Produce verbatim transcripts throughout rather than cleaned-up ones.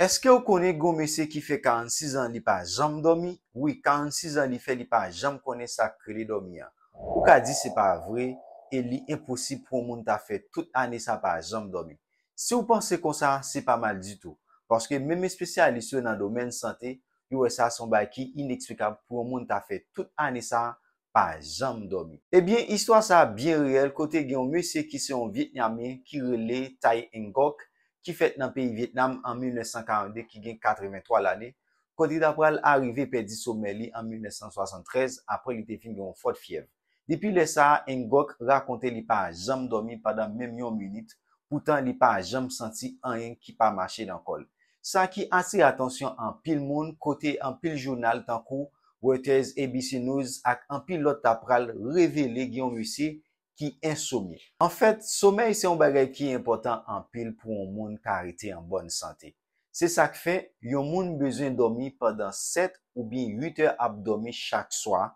Èske w konnen gon mesye ki fè karannsizan li pa janm dòmi? Wi, karannsizan li fè li pa janm konnen sa k rele dòmi an. Ou ka di se pa vre e li enposib pou yon moun ta fè tout ane sa pa janm dòmi. Si w panse konsa, se pa mal ditou. Paske menm espesyalis yo nan domèn sante, yo wè sa se yon bagay ki ineksplikab pou yon moun ta fè tout ane sa pa janm dòmi. Ebyen, istwa sa a byen reyèl kote gen yon mesye ki se yon Vyetnamyen ki rele Thai Nguyen Ngoc ki fèt nan peyi Vyetnam an mil nèf san karannde ki gen katrevenntwa lane, kote li ta pral arive pèdi somèy li an mil nèf san swasanntrèz apre li te fin gen yon fòt fyèv. Depi lè sa a, Ngoc rakonte li pa janm dòmi pandan menm yon minit, poutan li pa janm santi anyen ki pa mache nan kò l. Sa ki atire atansyon anpil moun, kote anpil jounal tankou Reuters, A B C News ak anpil lòt ta pral revele gen yon mesye ki ensomni. Anfèt, somèy se yon bagay ki enpòtan anpil pou yon moun ka rete an bòn sante. Se sa k fè yon moun bezwen dòmi pandan sèt oubyen uit è ap dòmi chak swa,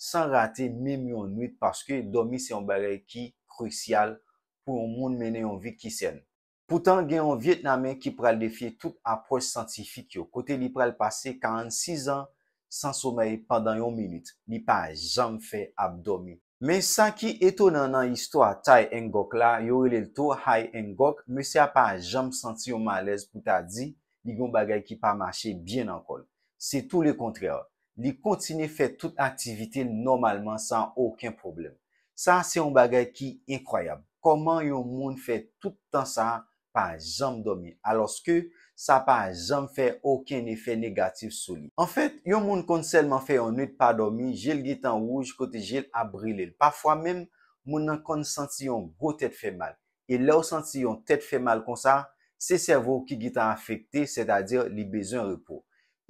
san rate menm yon nwit, paske dòmi se yon bagay ki krisyal pou yon moun mennen yon vi ki sèn. Poutan, gen yon Vyetnamyen ki pral defye tout apwòch syantifik yo, kote li pral pase karannsizan san somèy pandan yon minit. Li pa janm fè ap dòmi. Men sa ki etonan nan istwa Thai Ngoc la, yo rele l tou Hai Ngoc, mesye a pa janm santi yon malèz pou ta di li gen yon bagay ki pa mache byen nan kò l. Se tou le kontrè. Li kontinye fè tout aktivite l nòmalman san okenn pwoblèm. Sa se yon bagay ki enkwayab. Kòman yon moun fè tout tan sa pa janm dòmi, alòske sa pa janm fè okenn efè negatif sou li? Anfèt, yon moun konn sèlman fè yon nwit pa dòmi, je l gentan wouj kote je l ap brile l. Pafwa menm, moun nan konn santi yon gwo tèt fè mal. E lè w santi yon tèt fè mal konsa, se sèvo w ki gentan afekte, sètadi li bezwen repo.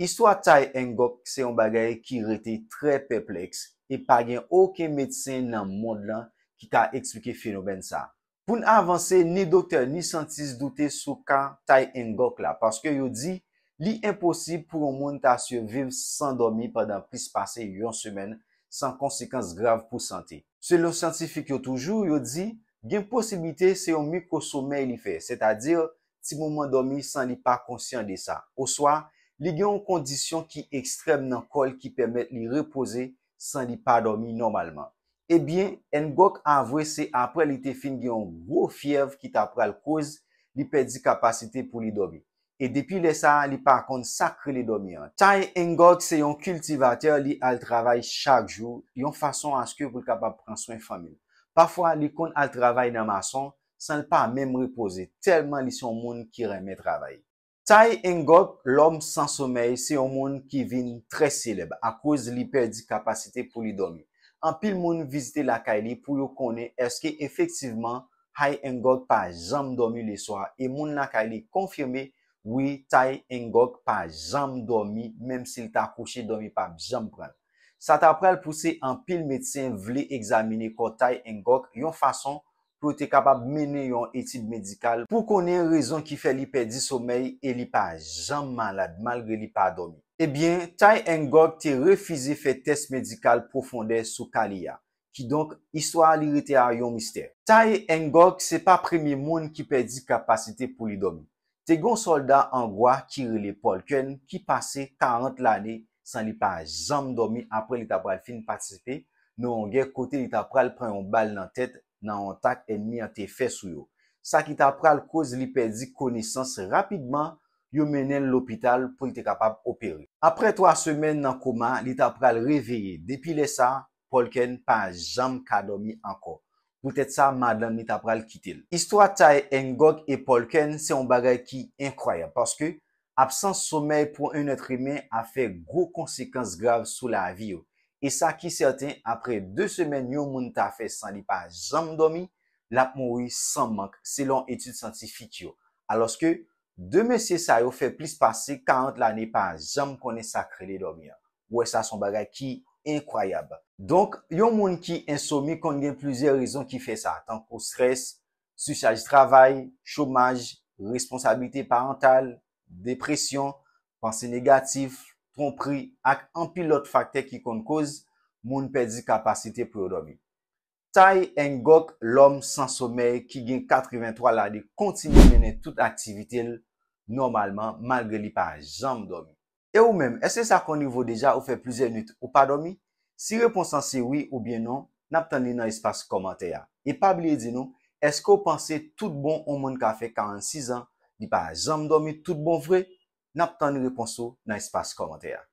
Istwa Thai Ngoc se yon bagay ki rete trè pèplèks e pa gen okenn medsen nan mond lan ki ka eksplike fenomèn sa. Pou n avanse, ni doktè ni syantis doute sou ka Thai Ngoc la, paske yo di li enposib pou yon moun ta siviv san dòmi pandan plis pase yon semèn san konsekans grav pou sante. Selon syantifik yo toujou, yo di gen posiblite se yon mikwosomèy li fè, sètadi ti moman dòmi san li pa konsyan de sa, oswa li gen yon kondisyon ki ekstrèm nan kò l ki pèmèt li repoze san li pa dòmi nòmalman. Ebyen, Ngoc avwe se apre li te fin gen yon gwo fyèv ki ta pral koz li pèdi kapasite pou li dòmi. E depi lè sa a, li pa konn sa k rele dòmi an. Thai Ngoc se yon kiltivatè, li al travay chak jou, yon fason aske pou l kapab pran swen fanmi l. Pafwa, li konn al travay nan mason, san l pa menm repoze, tèlman li se yon moun ki renmen travay. Thai Ngoc, lòm san somèy, se yon moun ki vin trè selèb akoz li pèdi kapasite pou li dòmi. Anpil moun vizite lakay li pou yo konnen èske efektivman Thai Ngoc pa janm dòmi leswa, e moun lakay li konfime, wi, Thai Ngoc pa janm dòmi, menm si l ta kouche, dòmi p ap janm pran l. Sa ta pral pouse anpil medsen vle egzamine kò Thai Ngoc yon fason pou yo te kapab mennen yon etid medikal pou konnen rezon ki fè li pèdi somèy e li pa janm malad malgre li pa dòmi. Ebyen, Thai Ngoc te refize fè tès medikal pwofondè sou ka li a. Kidonk, istwa li rete a yon mistè. Thai Ngoc se pa premye moun ki pèdi kapasite pou li dòmi. Te gen yon sòlda angwa ki rele Paul Ken ki pase karant lane san li pa janm dòmi apre li ta pral fin patisipe nan yon gè kote li ta pral pran yon bal nan tèt nan yon atak ènmi an te fè sou yo. Sa ki ta pral koz li pèdi konesans rapidman, yo mennen l lopital pou l te kapab opere. Apre twa semèn nan koma, li ta pral reveye. Depi lè sa, Paul Ken pa janm ka dòmi ankò. Poutèt sa, madanm li ta pral kite l. Istwa Thai Ngoc e Paul Ken se yon bagay ki enkwayab, paske absans somèy pou yon èt imen ap fè gwo konsekans grav sou lavi yo. E sa ki sèten, apre de semèn yon moun ta fè san li pa janm dòmi, l ap mouri san mank, selon etid syantifik yo. Alòske, de mesye sa yo fè plis pase karant lane pa janm konnen sa k rele dòmi an. Ou wè, sa se yon bagay ki enkwayab. Donk, yon moun ki ensomni konn gen plizyè rezon ki fè sa, tankou strès, sichaj travay, chomaj, responsablite parantal, depresyon, panse negatif, twonpri ak anpil lòt faktè ki konn koz moun pèdi kapasite pou yo dòmi. Thai Ngoc, lòm san somèy ki gen katrevenntwa lane, kontinye mennen tout aktivite l nòmalman malgre li pa janm dòmi. E ou menm, èske sa konn rive w deja ou fè plizyè nwit ou pa dòmi? Si repons lan se wi oubyen non, n ap tann li nan espas kòmantè a. E pa bliye di nou, èske w panse tout bon yon moun ka fè karannsis an, li pa janm dòmi tout bon vre? N ap tann repons ou nan espas kòmantè a.